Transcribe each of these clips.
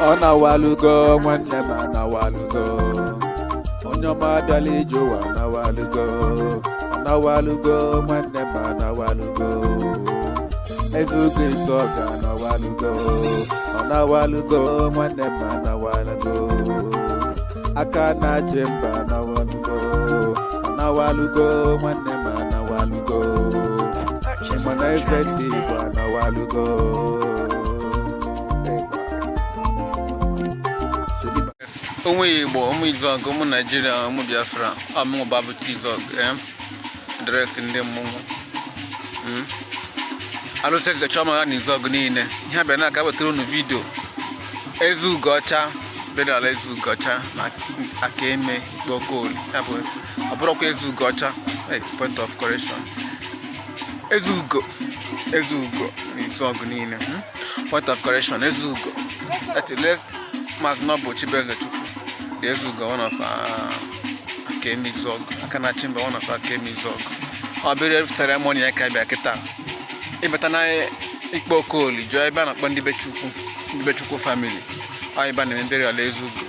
Ọ na-awalugo, nwanne m anawalugo. Onye ọma abịala ije ụwa anawalugo. Ọ nawalugo, nwanne m anawalugo. Ezeugo Izuogu anawalugo. Ọ nawalugo, nwanne m anawalugo. Aka na-achị mba anawalugo. Ọ nawalugo, nwanne m anawalugo. Purchase Mana your eze tracks ndị Igbo today. anawalugo. Ụmụ Igbo, ụmụ Izuogu, ụmụ Naijiria, ụmụ Biafra, ọmụmụ Babuchi Izuogu, address ndị mmọnwụ. Alụsị eze Chioma ya na Izuogu niile. Ihe abịa na aka wetara unu video Ezeugo Ọcha bịara ala Ezeugo Ọcha na aka eme ikpe Okoli. Ya bụ ọ bụrụkwa Ezeugo Ọcha, hey, point of correction. Ezeugo, Ezeugo na Izuogu niile. Point of correction, Ezeugo. That is left Maazị Noble Chibueze Chukwu, the Ezeugo one of Akemi Izuogu, aka na-achị mba one of Akemi Izuogu. Ọ bịara ceremony ya ka bịa kịta. Ịbata na ikpe Okoli, jụọ ebe a na-akpọ ndị be Chukwu, ndị be Chukwu family. Ọ ebe a na-emebere ala Ezeugo.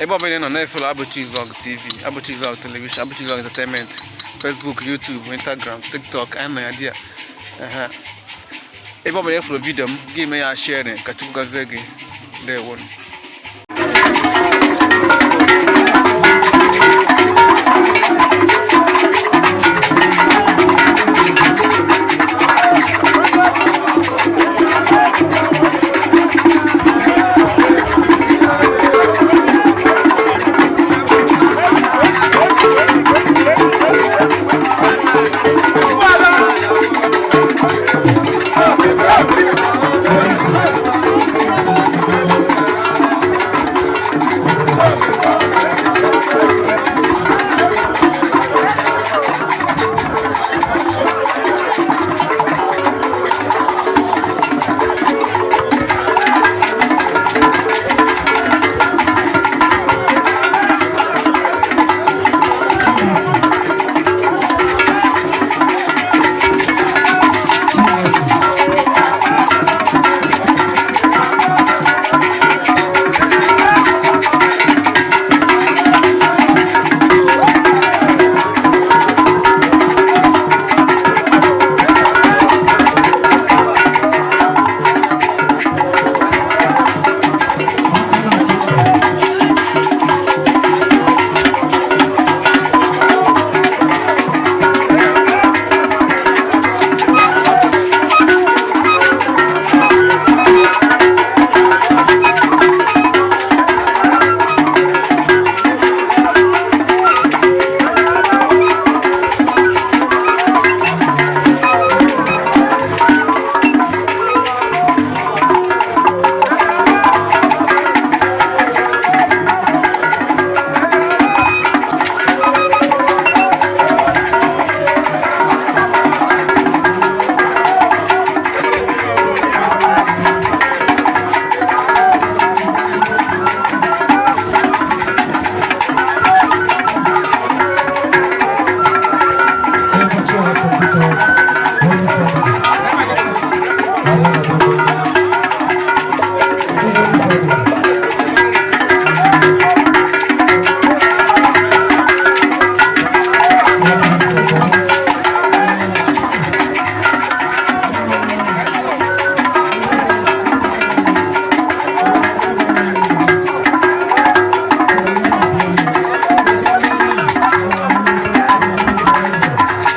Ebe ọbụla ị nọ na-efelo Abuchi Izuogu TV, Abuchi Izuogu Television, Abuchi Izuogu Entertainment, Facebook, YouTube, Instagram, TikTok, anyị nọ ya dị ya. Ehe. Ebe ọbụla efuru video m, gị mee ya sharing ka Chukwu gọzie gị. Ndewo.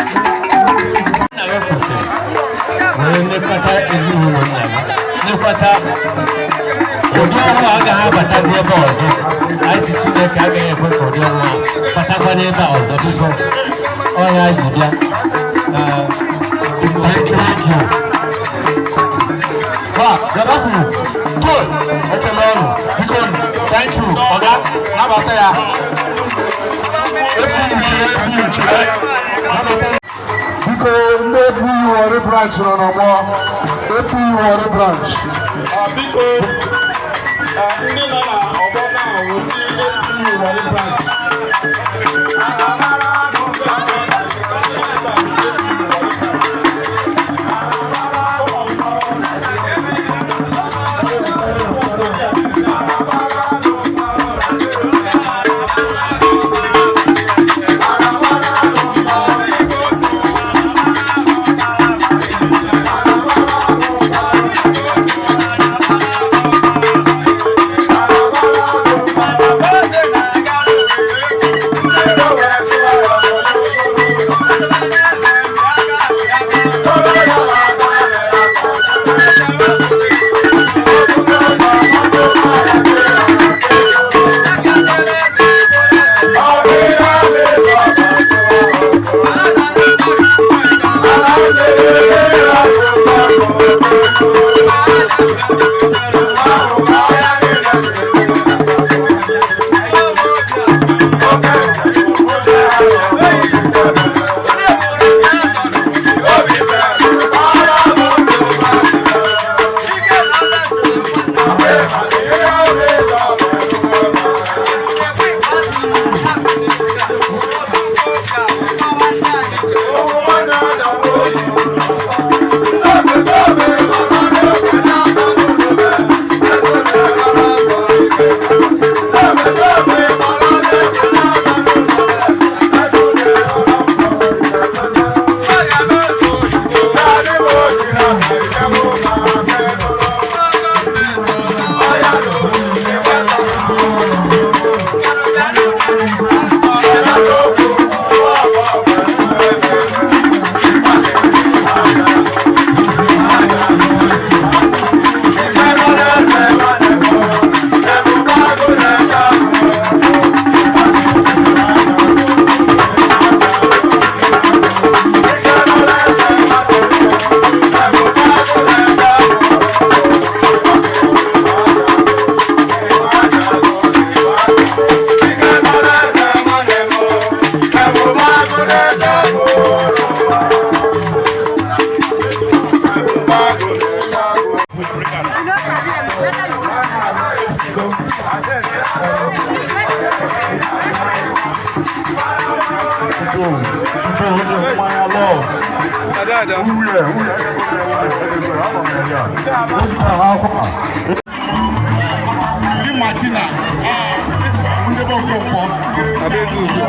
Nna ya kwụsịrị wee lekọta ezinụlọ nna ya, lekọta ụdị ọnwụ agaghị abatazi ebe ọzọ. Anyị si Chineke agaghị ekwe ka ụdị ọnwụ a batakwa n'ebe a ọzọ. Biko, ọya ji bịa. Thank you. Ha, Gaddafi, Toy, ekele ọnụ, biko, thank you, ọga, nabata ya. Efu chere, efu chere, nabata ya. Biko, ndị APU Warri branch nọ n'ọgbọ, APU Warri branch. Biko, ndị nọ na ọgbọ na-awụ ndị APU Warri branch. Some of Ndị Martina, ndị bụ Okonkwo, ndị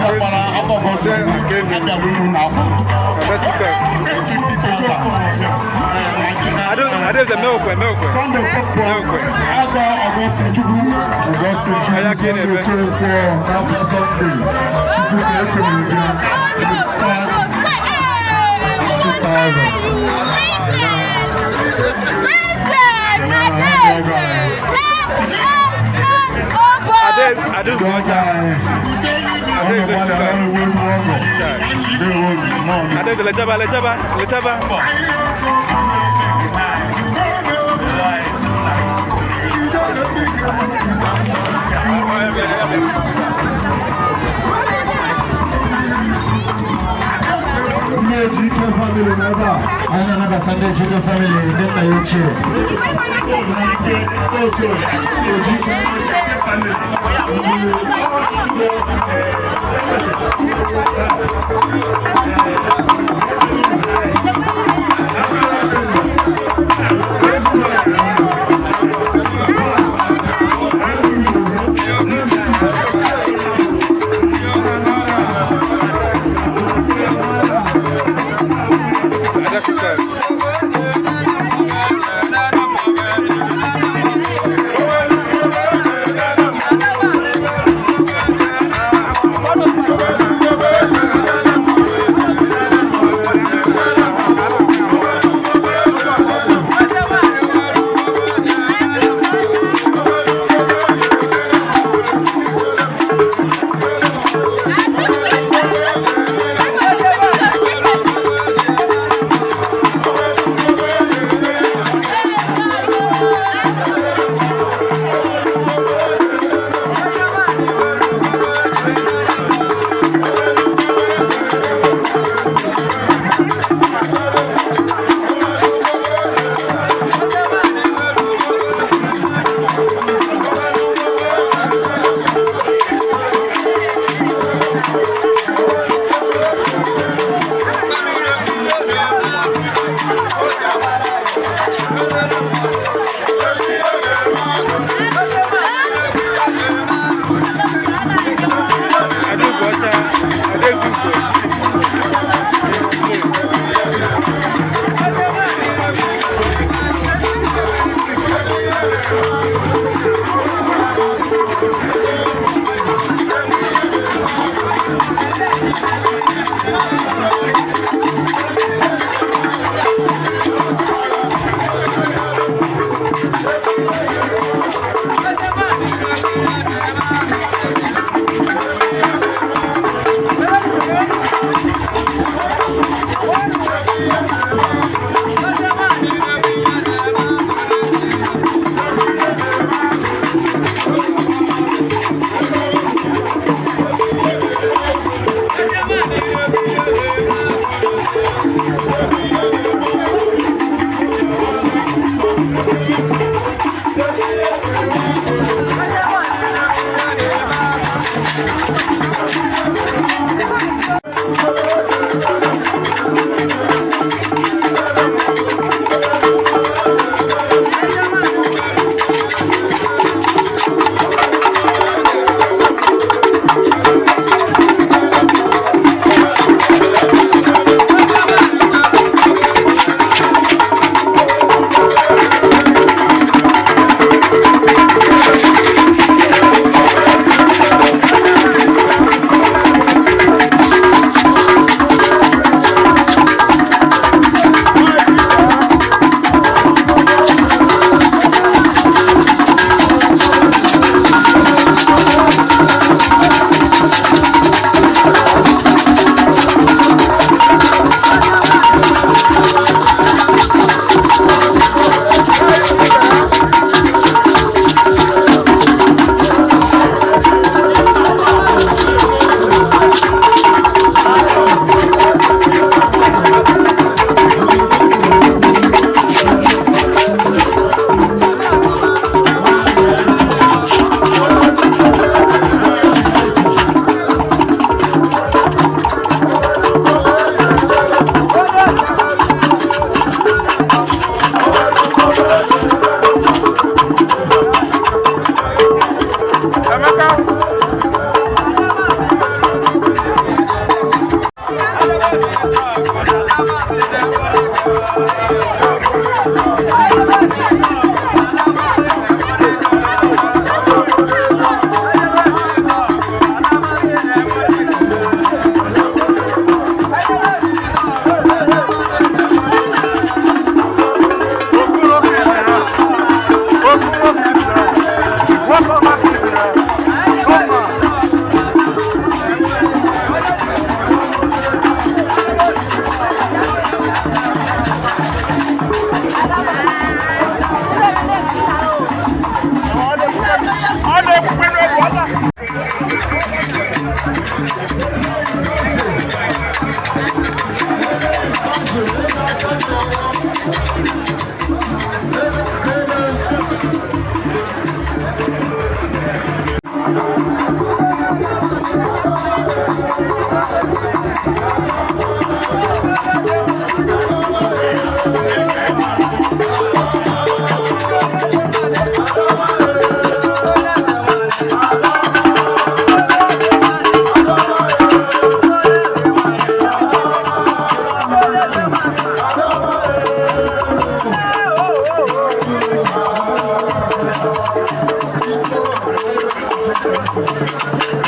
ọkpara agbọgọsị abịara unu na akwụ. Adaeze meokwe meokwe. Sunday Okonkwo, Aga Ọgọsị Chukwu, Ọgọsị Chukwu, Sunday Okonkwo, n'afọ Sunday, Chukwu ka ekere gị Adaeze Adaeze Ọjọ́ anyị, ọ nọkwa na ewu ewu ọgọ, ndewo nnọọ. Adaeze lechaba lechaba lechaba. Ndị Ejike family n'ebe a. Anyị na-anabata ndị Ejike family, ndị nna ya ochie. Thank Thank